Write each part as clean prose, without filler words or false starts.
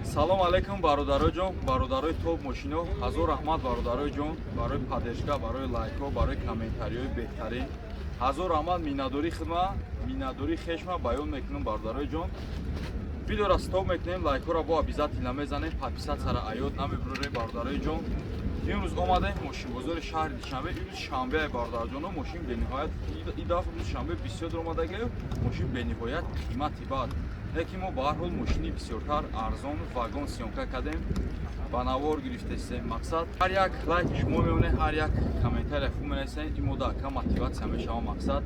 Салом алейкум, бародароҷон, бародарои топ мошино. Ҳазор раҳмат, бародароҷон, барои поддержка, барои лайкҳо, барои комментариҳои беҳтарин. Ҳазор раҳмат, миннатдории хидма, миннатдории хешма баён мекунам, бародароҷон. Видеора стоп мекунем, лайкҳоро бо обязательно мезанем, подписаться ра аёд намебурорем, бародароҷон. Имрӯз омадем мошинбозори шаҳри Душанбе. Имрӯз шанбе, бародарҷоно, мошин бениҳоят, и дафъа рӯзи шанбе бисёр омадагию, мошин бениҳоят қимати бад. Лекин мо ба ҳар ҳол мошини бисёртар арзон вагон съёмка кардем, ба навор гирифтесем. Мақсад, ҳар як лайки шумо меонед, ҳар як комментария хуб менависед, ин мода ака мотивация мешава. Мақсад,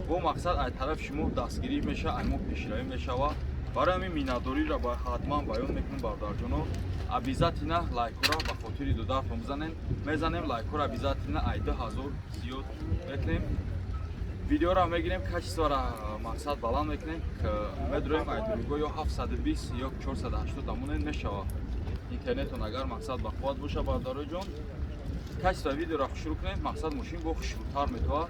бо мақсад ай тарафи шумо дастгирӣ мешава, ай мо пешравӣ мешава. Барои ҳамин миннатдориро ба ҳатман баён мекунем, бародарҷоно. Обязательно лайкҳоро ба хотири додартон бизанем. Мезанем лайкҳоро обязательно, ай 2000 зиёд мекунем. Видеоро мегирем, качество ро мақсад баланд мекунем, медроем ай дургоҳ ё 720 ё 480 дамонем мешава. Интернетон агар мақсад ба қувват боша, бародароҷон, качество видеоро хушрӯ кунем, мақсад, мошин бо хушрӯтар метавад.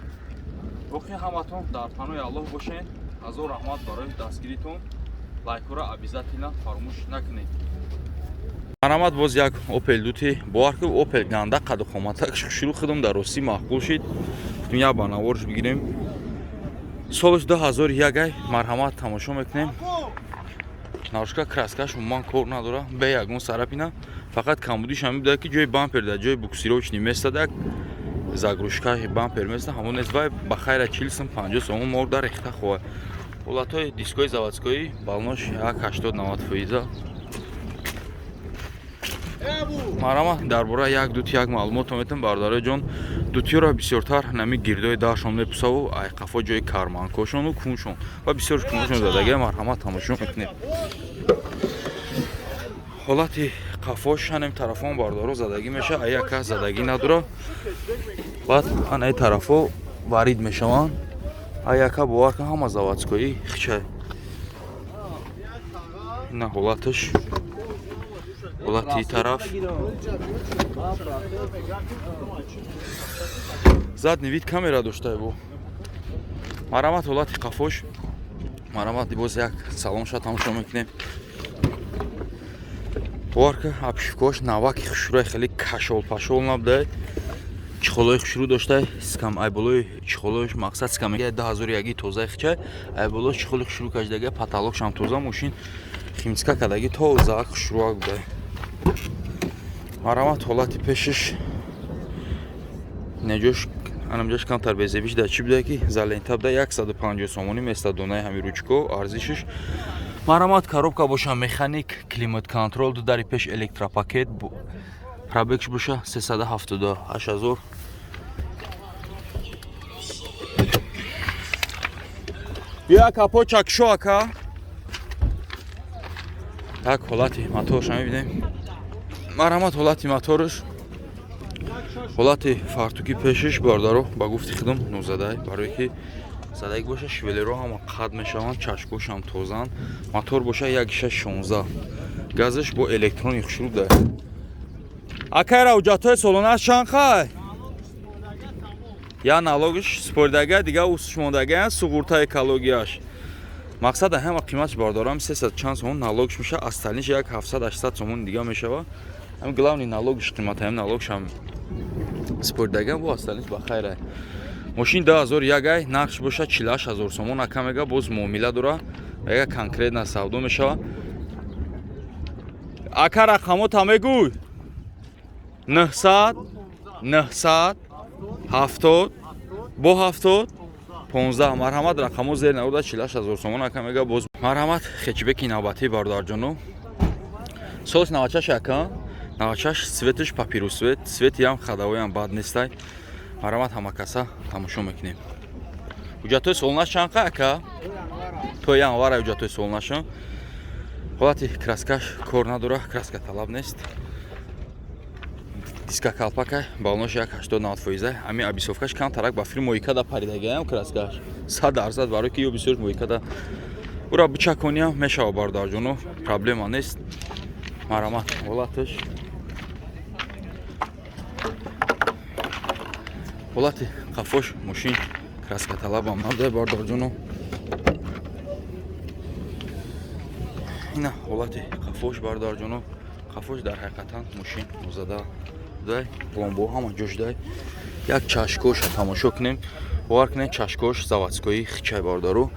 Боқӣ ҳаматон дар паноҳи Аллоҳ бошед. Ҳазор раҳмат барои дастгиритон. Лайкҳоро обязательно фаромӯш накунед. Марҳамат, боз як Опел дути. Бовар ки, Опел ганда қаду қоматак шурӯъ худам дар ростӣ маъқул шид. Гуфтем, як ба наворш бигирем. Солаш 2001 ай. Марҳамат, тамошо мекунем. Нарушка, краска ш умуман кор надора, бе ягон царапина. Фақат камбудиш ҳамин буда, ки ҷои бампер дар ҷои буксировочный места як заглушка бампер места, ҳамон нест. Вай ба хайра, 40 сум, 50 сомон мор дар рехта хоҳад. Ҳолатҳои дискои заводской, баллонош як 80-90 фоиза. Марҳамат, дар бораи як дути як маълумот метам, бародарои ҷон. Дутиёро бисёртар нами гирдои даршон мепусаву ай қафо ҷои карманкошону куншон ва бисёр куншон задагия. Марҳамат, тамошо мекунем. Ҳолати қафош ҳанем тарафон, бародаро, задагӣ меша, ай яка задагӣ надора. Баъд анаи тарафо варид мешаванд. Ай яка, бовар кун, ҳама заводской хичай. Ина ҳолаташ, ҳолати тараф, задний вид камера доштай бо. Марҳамат, ҳолати қафош. Марҳамат, боз як салонша тамошо мекунем. Бовар ка, обшивка ош наваки хушрӯй, хеле кашолпашол набудай. Чехол ои хушрӯ доштай, скам ай болои чехол оиш, мақсад, скамея 2001 тозаи хичай, ай болои чехол и хушрӯ кашидага, потолок шам тоза, мошин химчистка кадаги, тозаак хушрӯак будай. Марҳамат, ҳолати пешиш неҷош, анамҷош камтар безебиш да чӣ буда, ки залента буда. 150 сомонӣ места донаи ҳами ручка арзишиш. Марҳамат, коробка боша механик, климат контроль, ду дари пеш электропакет, пробег ш боша 378 ҳазор. Бия, капот чакшо, ака. Як ҳолати моторша мебинем. Марҳамат, ҳолати моторш, ҳолати фартуки пешиш, бародаро, ба гуфти худам нозадай, барое ки задаги боша, швеллер о ҳама қад мешаванд, чашкошам тозаанд. Мотор боша 1.6 16, газаш бо электрони хушрӯ дай. Акайра, ҳуҷҷатҳои солонаш чанд хай? Я налог иш споридага, дига усшмондага, суғурта, экологияш. Мақсад, ҳама қиматш, бардорам, 300 чанд сомон налог ш меша, остальный ш як 700-800 сомон дига мешава. Ҳам главный налог ш қимат, ҳам налог шам споридага, бо остальный ш ба хайра. Мошин 2001 ай, нархш боша 48 ҳазор сомон. Ака мега, боз муомила дора, мега, конкретно савдо мешава. Ака, рақамота мегӯй. 900 900 70 бо 70 15. Марҳамат, рақамо зер навода. 48 ҳазор сомон ака мега боз. Марҳамат, хетчбеки навбатӣ, бародарҷоно. Солш 96, ака, 96, цвет иш папирус цвет, цвет иам ходовой ам бад нестай. Марҳамат, ҳамакаса тамошо мекунем. Ҳуҷҷатҳои солонаш чанд қа, ака? То январа ҳуҷҷатҳои солонаша. Ҳолати краска ш кор надора, краска талаб нест. Диска калпака, баллонош як 80-90 фоиза. Ами обрисовка ш камтарак ба филм моикада паридагаям, краска ш 100%, барои ки ё бисёр моикада ура бичакониям мешава, бародарҷоно, проблема нест. Марҳамат, ҳолаташ, ҳолати қафош. Мошин краска талабам набуда, бародарҷоно. Ина ҳолати қафош, бародарҷоно. Қафош дар ҳақиқатан мошин нозада дай, пломбо ҳама ҷош дай. Як чашкоша тамошо кунем. Бовар кунед, чашкош заводской хичай, бародаро.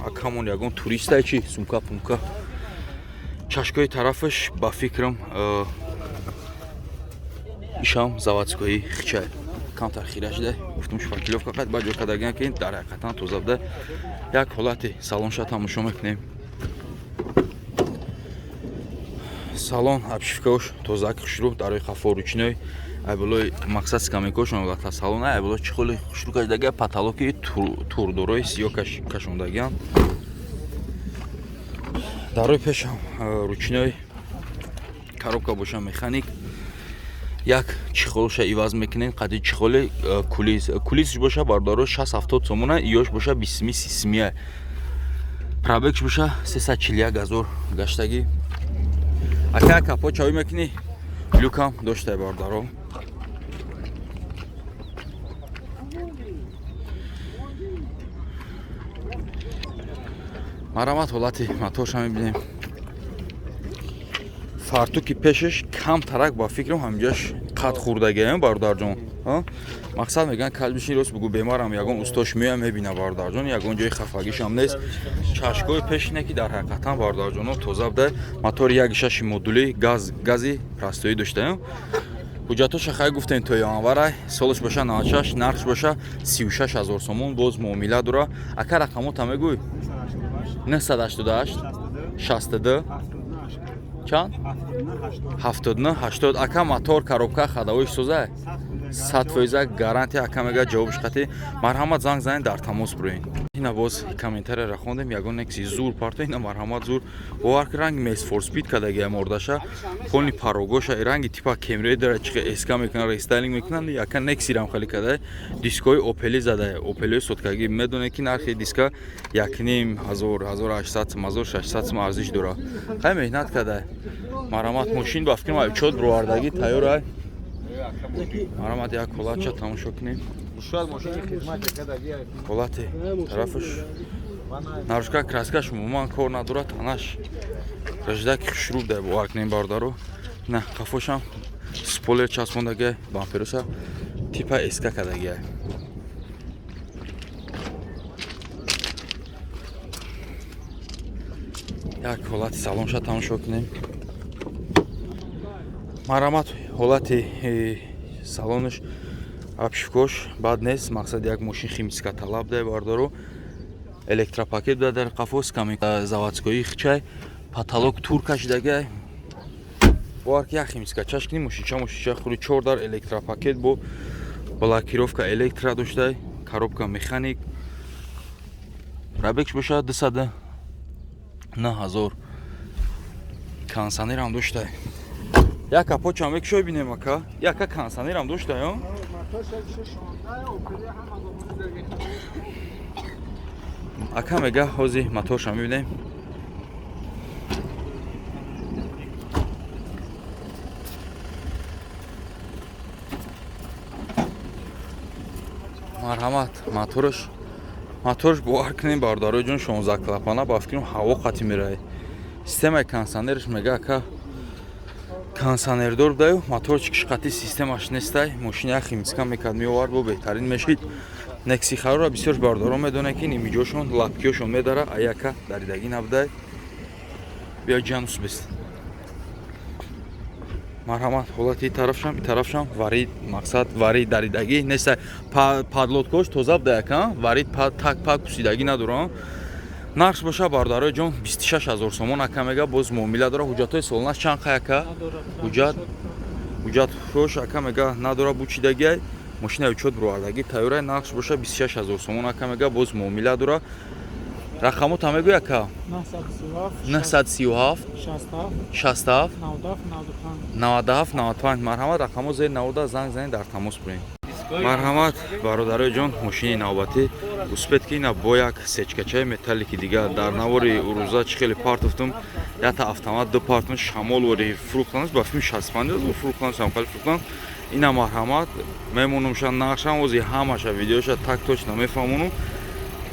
Акамон ягон туристай чи сумка пумка. Чашкои тарафаш, ба фикрам, ишам заводской хичай, камтар хира шуда. Гуфтум, шпаклёвка қад ба ҷо кардагиан, ки дар ҳақиқатан тоза буда. Як ҳолати салонша тамошо мекунем. Салон обшивкаош тозак, хушрӯ, дарои қафо ручной, айболои мақсад скамейкошон лата салон, айболо чехоли хушрӯ кашидагия, потолоки турдорои сиё кашондагиан. Дарои пешам ручной, коробка боша механик. Як чехолша иваз мекунем қади чехоли кулис. Кулисш боша, бародаро, 60-70 сомона, иёш боша 20 30 симия. Пробегш боша 341 ҳазор гаштагӣ. Ака, капот чавӣ мекунӣ? Люкам доштай, бародаро. Марҳамат, ҳолати моторша мебинем. Фартуки пешаш кам тарак, ба фикрам, ҳамҷаш қад хӯрдагиам, бародарҷон. Мақсад мегӯян, калбишин, рост бугӯ, бемарам ягон устош меоя, мебина, бародарҷон, ягон ҷои хафагишам нест. Чашкои пешине ки дар ҳақиқатан, бародарҷоно, тоза буда. Мотори як шаши модули, газ, гази простоӣ доштаем. Ҳуҷҷатоша хай гуфтем, то январай, солаш боша 96, нархш боша 36 ҳазор сомон, боз муомила дора. Ака, рақамота мегӯй? 988 62 чанд 79 80. Ака, мотор, коробка, ходовойш соза, 100% гарантия, ака мега, ҷавобш қатӣ. Марҳамат, занг занед, дар тамос бироед. Ина боз комментарияра хондем, ягон некси зур парто. Ина, марҳамат, зур, бовар ки ранги Мес фор Спид кардагия мордаша, полный парогоша, ранги типа Кемри дара, чихе эска мекунан, рестайлинг мекунан. Яка нексирам хали кардай, дискои Опели зада, Опелиои соткагӣ. Медонед ки нархи диска 1500, 1800 сум, 1600 сум арзиш дора. Хай, меҳнат кардай. Марҳамат, мошин, ба фикрам, айчот бировардагӣ тайёрай. Марҳамат, як ҳолатша тамошо кунем. Ҳолати тарафаш нарушка, краскаш умуман кор надорад, танаш раждаки хушрӯ дай, бовар кунем, бародаро. На қафошам спойлер часпондагиай, бампероша типа эска кардагиай. Як ҳолати салонша тамошо кунем. Марҳамат, ҳолати салонаш, обшивкош бад нест. Мақсад, як мошин химчистка талаб дай, бародаро. Электропакет буда дар қафо, скамейка заводской хичай, потолок тур кашидагай. Бовар ки як химчистка чаш кунӣ, мошинча хури чор дар, электропакет бо блокировка электро доштай, коробка механик. Пробегш бошад 209 ҳазор. Кондиционерам доштай. Як капотчам мекушой, бинем, ака. Яка кондиционерам доштай, о? Ака мега, ҳози моторша мебинем. Марҳамат, моторш, бовар кунем, бародарои ҷон, 16 клапана, ба фикрам, ҳаво қатӣ меравад. Системаи кондиционерш, мега ака, кондиционердор будаю, моторчикш қатӣ системаш нестай. Мошини як химчистка мекард, меовард, бо беҳтарин мешид. Некси харора бисёр бародарон медонанд, ки нимиҷошон лапкиёшон медара, аяка даридагӣ набудай. Биё, ҷанус бест. Марҳамат, ҳолати и тарафшам варид, мақсад, варид даридагӣ нестай. Подлодкош тоза будаяка, варид так пак пусидагӣ надорам. Нархш боша, бародарои ҷон, 26 ҳазор сомон, ака мега, боз муомила дора. Ҳуҷҷатҳои солонаш чанд қай, ака? Ҳуҷҷатҳош, ака мега, надора, бучидагиай. Мошинаи учёт бировардагӣ тайёрай. Нархш боша 26 ҳазор сомон, ака мега, боз муомила дора. Рақамота мегӯй, ака? 937 67 97 95. Марҳамат, рақамо зери навода, занг занед, дар тамос бурем. Марҳамат, бародарои ҷон, мошини навбатӣ успед, ки ина бо як сечкачаи металлики дигар. Дар навори урӯза чӣ хеле партофтум, ята автомат ду партум шамол вори фурӯхтанаш, ба филми 65 ҳазор фурӯхтанаш, ҳамхали фурӯхтан. Ина, марҳамат, мемонумша, нақшам ози ҳамаша видеоша так точно мефаҳмонум.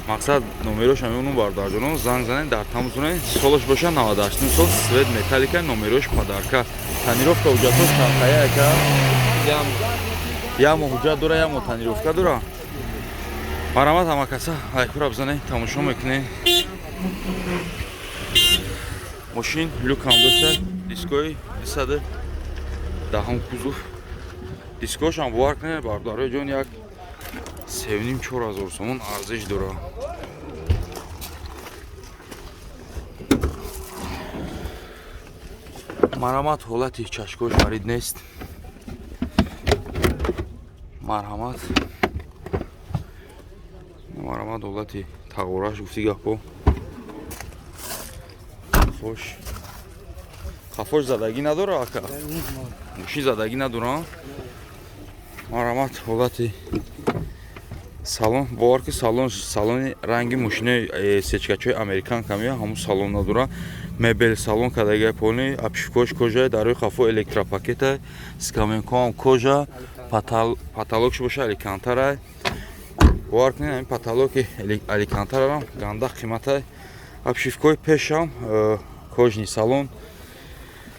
Мақсад номерош мемонум, бародарҷонон, занг занед, дар тамос бошед. Солаш боша 98 сол, цвет металлика, номерош подарка. Тонировка ҳуҷҷатош чанқая ака? Як моҳ ҳуҷҷат дора, як моҳ тонировка дора. Марҳамат, ҳама каса лайкура бизанед, тамошо мекунед. Мошин люкам дошта, дискои 210 кузов. Дискошам бовар кунед, бародарои ҷон, як 3,5-4 ҳазор сомон арзиш дора. Марҳамат, ҳолати чашкош варид нест. Марҳамат, марҳамат, ҳолати тағораш гуфти гапо. Қафош, қафош задагӣ надора, ака? Мошин задагӣ надора. Марҳамат, ҳолати салон, бовар ки салон салони ранги мошинои сечкачои американка мея, ҳамун салон надора. Мебел салон кадагай, полный обшивкош кожа, дарои қафо электропакета, скамейкоам кожа, потолокш боша алькантара. Бовар кунед, ҳамин потолоки алькантарарам ганда қимата. Обшивкои пешам кожаный салон.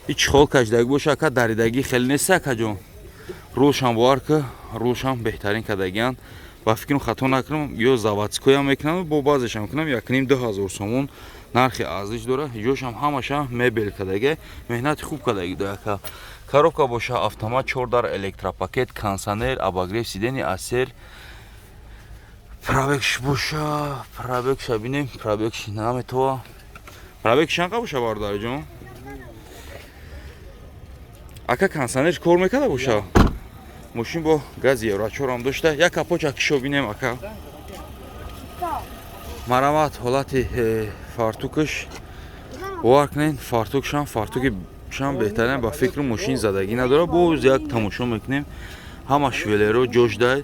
Ҳеч хол кашидагӣ боша, ака, даридагӣ хеле нест, акаҷон. Рулшам, бовар ки, рулшам беҳтарин кардагианд. Ба фикрам, хато накунам, ё заводскоям мекунам, бо баъзешам кунам, 1,5-2 ҳазор сомон нархи арзиш дора. Ҷошам ҳамаша мебел кардага, меҳнати хуб кардаги дояка. Коробка боша автомат, чордар, электропакет, кондиционер, обогрев сидений, асер. Пробегш боша, пробегша бинем, пробегш наметова. Пробег чанқа боша, бародарҷон? Ака, кондиционер кор мекарда боша? Мошин бо гази еврочорам дошта. Як капоча кишо бинем, ака. Марҳамат, ҳолати фартукаш, бовар кунед, фартукшам, фартукишам беҳтарин. Ба фикру мошин задагӣ надора. Боз як тамошо мекунем, ҳама швеллеро ҷошдай,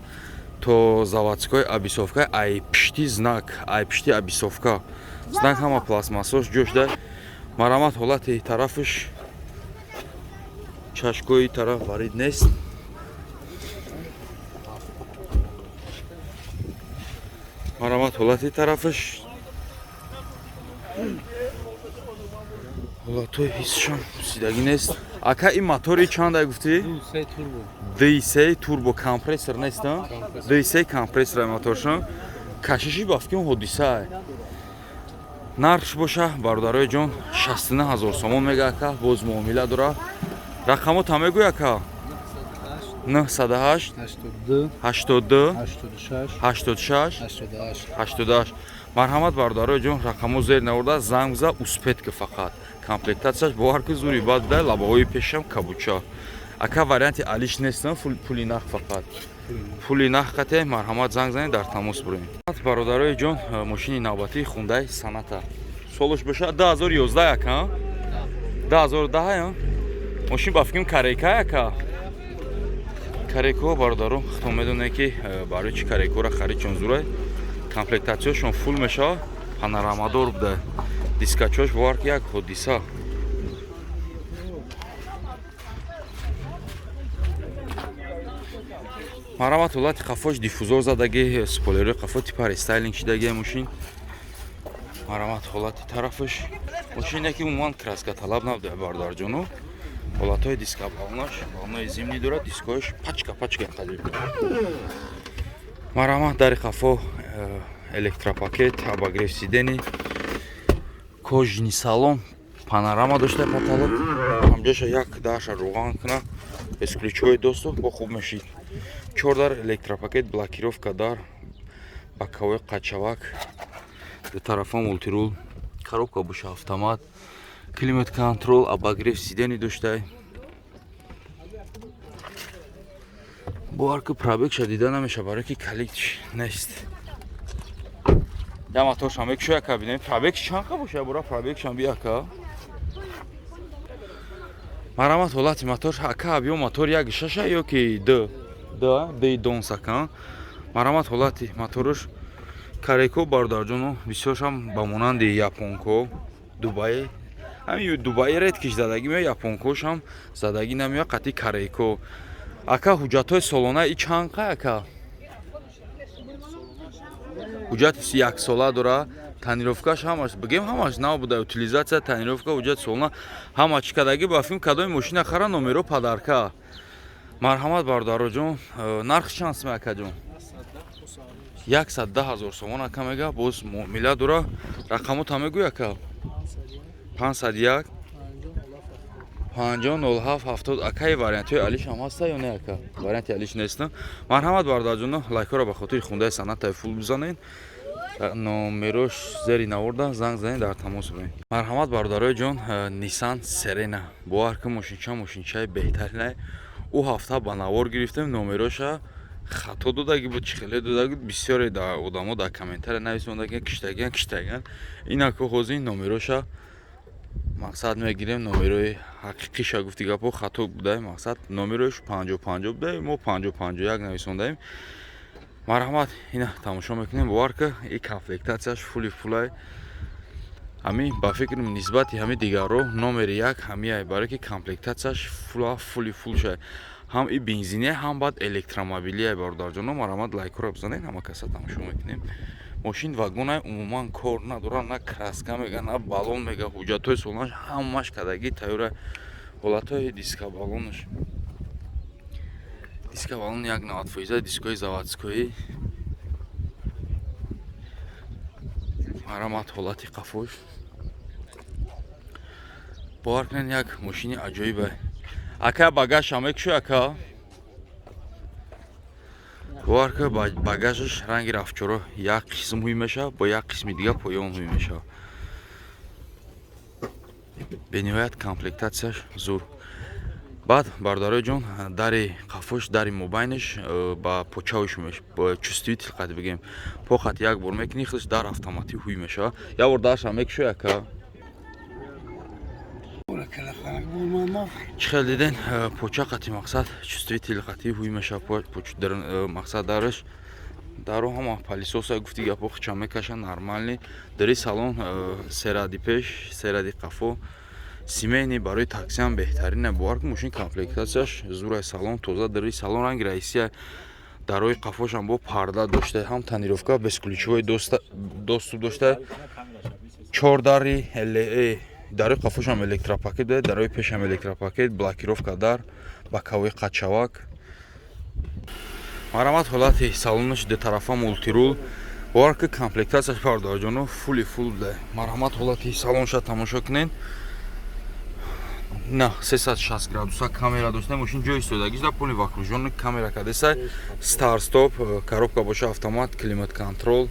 то заводской обвесовка, ай пишти знак, ай пишти обвесовка, знак, ҳама пластмассош ҷошдай. Марҳамат, ҳолати тарафаш, чашкои тараф варид нест. Марҳамат, ҳолати тарафаш, ҳолатҳои ҳиссшам сидагӣ нест. Ака, ин мотори чандай гуфтӣ? Д се турбо, компрессор нест, Д се компрессор моторшон. Кашиши ба фикрам ҳодисае. Нархш боша, бародарои ҷон, 69 000 сомон мега, ака, боз муомила дора. Рақамота мегӯй, ака? 908 82 86 88. Марҳамат, бародарои ҷон, рақамо зер наворда, занг биза, успеть ки фақат. Комплектатсияш, бовар ки, зури бад буда, лабаҳои пешам кабуча. Ака, варианти алиш нестам, пули нах, фақат пули нах қате. Марҳамат, занг занед, дар тамос бурем. Бародарои ҷон, мошини навбатии Хундай Соната, солаш боша 2011, ака, 2010. Мошин ба фикрам корейка, ака, корейко. Бародаро, худтон медонед, ки барои чӣ корейкоро харид, чон зурай, комплектатсияшон фул мешавад. Панорамадор буда, дискачош, бовар ки, як ҳодиса. Марҳамат, ҳолати қафош, диффузор задаги, спойлерои қафо типа рестайлинг шидаги мошин. Марҳамат, ҳолати тарафаш, мошине ки умуман краска талаб набуда, бародарҷону. Ҳолатҳои диска, балонаш, балонои зимний дорад, дискояш пачка пачка қадир. Марҳамат, дари қафо электропакет, обогрев сидений, кожаный салон, панорама дошта, потолок ҳамҷоша як даша руған куна, бесключевой доступ, бо хуб мешид. Чордар, электропакет, блокировка дар, боковой қачавак, ду тарафа мультирул. Коробка боша автомат, климат контроль, обогрев сидений доштай. Бовар ки, пробегша дида намеша, барое ки калид нест. Я моторшам мекушоя, кабина пробег чанқа боша, бура пробегшам биака. Марҳамат, ҳолати мотор, ака, биё, мотор як шаша ё ки д д д донсака. Марҳамат, ҳолати моторш. Корейко, бародарҷоно, бисёршам ба монанди японко, Дубай, ҳамин Дубаи редкиш задагӣ меояд, японкошам задагӣ намеояд қатъи корейко. Ака, ҳуҷҷатҳои солона и чанд қа, ака? Ҳуҷҷати яксола дора, тонировкаш ҳамаш, бигем, ҳамаш нав буда, утилизация, тонировка, ҳуҷҷат солона, ҳама чӣ кадаги. Ба филм кадоми мошина хара, номеро подарка. Марҳамат, бародароҷон. Нарх чанд сум, акаҷон? 110 000 сомон ака мега, боз муомила дора. Рақамота мегӯй, ака? 501 50 07 70. Акаи, вариантҳои алишам ҳаста ё не, ака? Варианти алиш нест. Марҳамат, бародарҷоно, лайкҳоро ба хотири хундаи санъатаи фул бизанед. Номерош зери наворда, занг занед, дар тамос боед. Марҳамат, бародарои ҷон, Нисан Серена. Бовар кун, мошинча мошинчаи беҳтаринай. Ӯ ҳафта ба навор гирифтем, номероша хато додаги буд, чӣ хеле додаги буд. Бисёре одамо дар комментария нависондаги, киштагиан, киштагиан. Инако ҳозир номероша мақсад мегирем, номерои ҳақиқиша. Гуфти гапҳо хато будай, мақсад номерош 50 50 будай, мо 50 51 нависондаем. Марҳамат, ина тамошо мекунем. Бовар ка, и комплектатсияш фули фулай. Ҳамин, ба фикрам, нисбати ҳами дигарро номери як ҳамияй, барое ки комплектатсияш фула фули фул шай, ҳам и бензиния, ҳам баъд электромобилияй. Бародарҷоно, марҳамат, лайкҳоро бизанед, ҳама каса тамошо мекунем. Мошин вагонай, умуман кор надора, на краска мега, на баллон мега. Ҳуҷҷатҳои солонаш ҳамаш кадагӣ, тайёра. Ҳолатҳои диска, баллонаш, диска, баллон як 90%, дискои заводской. Марҳамат, ҳолати қафош. Бовар кунед, як мошини аҷоибе. Ака, багажша мекушӯ, ака? Бовар ка, багажаш ранги рафчоро як қисм ҳуй мешавад, бо як қисми дига поён ҳуй мешавад. Бениҳоят комплектатсияш зур. Баъд, бародарои ҷон, дари қафош, дари мобайнаш ба почавиш, чувствитель қад бигем, по хат як бор мекунӣ, худаш дар автоматӣ ҳуй мешавад. Як бор дарша мекушӯ, ака? Чӣ хел диден, поча қати, мақсад, чувствитель қати ҳуй мешавад, мақсад, дараш, даро ҳама пылесоса. Гуфти гапо, хича мекаша, нормальный. Дари салон серади пеш, серади қафо, семейный, барои таксиам беҳтарина. Бовар кун, мошин комплектатсияш зурай, салон тоза, дари салон ранги раисия, дарои қафошам бо парда дошта, ҳам тонировка, бесключевой доступ дошта, чор дари, дарои қафошам электропакет дорад, дарои пешам электропакет, блокировка дар, боковой қачавак. Марҳамат, ҳолати салонаш, дутарафа мультирул. Бовар ки, комплектатсияш, бародарҷоно, фули фул буда. Марҳамат, ҳолати салонша тамошо кунед. На 360 градуса камера дошта, мошин ҷои истодагиш да полный вокружённый камера кадеса, старт стоп, коробка боша автомат, климат контроль,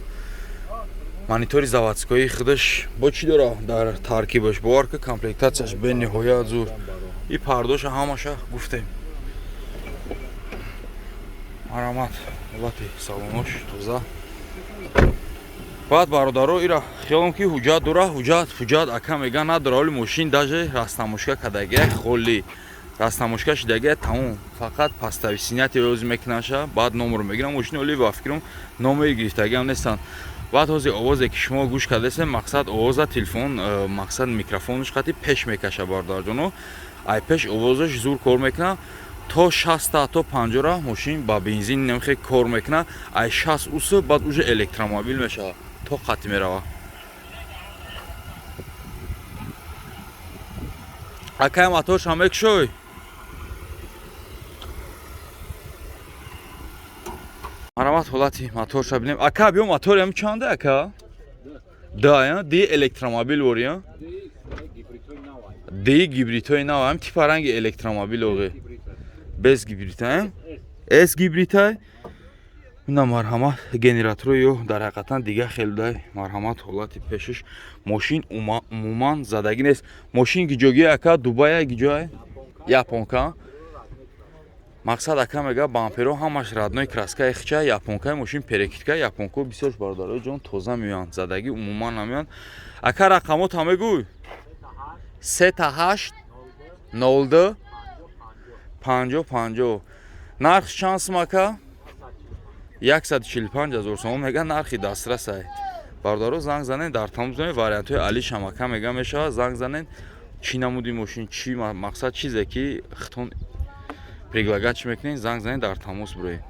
монитори заводской худаш бо чӣ дора дар таркибаш. Бовар ки, комплектатсияш бениҳоят зур. И пардоша ҳамаша гуфтем. Марҳамат, ҳолати салонош тоза. Баъд, бародаро, ира хиёлам ки ҳуҷҷат дора. Ҳуҷҷат ака мега надора, оли мошин даже растамошка кардагия, холи растамошка шидагия, тамом. Фақат постависинияти рози мекунаша, баъд номер мегирам. Мошини оли, ба фикрам, номери гирифтагиам нестанд. Баъд ҳозир овозе ки шумо гӯш кардасем, мақсад, овоза телефон, мақсад, микрофонаш қати пеш мекаша. Бародарҷоно, ай пеш овозаш зур кор мекунад, то 60-та, то 50-ра мошин ба бензин намхе кор мекунад. Ай 60 усу баъд уже электромобил мешавад, то қати мерава. Акай, моторша мекушой? Марҳамат, ҳолати моторша бинем. Ака, биё, мотори ам чанда, ака? Да, ди электромобил вори, ди гибридҳои нав, ам типа ранги электромобил оғи, без гибрида, с гибридай. Ина, марҳамат, генератори ё дар ҳақиқатан дига хел дай. Марҳамат, ҳолати пешиш. Мошин умуман задагӣ нест. Мошин гиҷогӣ, ака? Дубая, гиҷоя, японка. Мақсад, ака мега, бамперо ҳамаш родной краскаи хича, японкаи мошин, перекидка. Японко бисёрш, бародарои ҷон, тоза меоянд, задагӣ умуман намеоянд. Ака, рақамот ҳам мегӯй? 3 8 02 50 50. Нарх чанд сум, ака? 145 000 сомон мега, нархи дастрасай. Бародаро, занг занед, дар тамос занед. Вариантҳои али шамака мега мешавад. Занг занед, чӣ намуди мошин, чӣ мақсад, чизе ки хитон предлагать мекунед, занг занед, дар тамос бироед.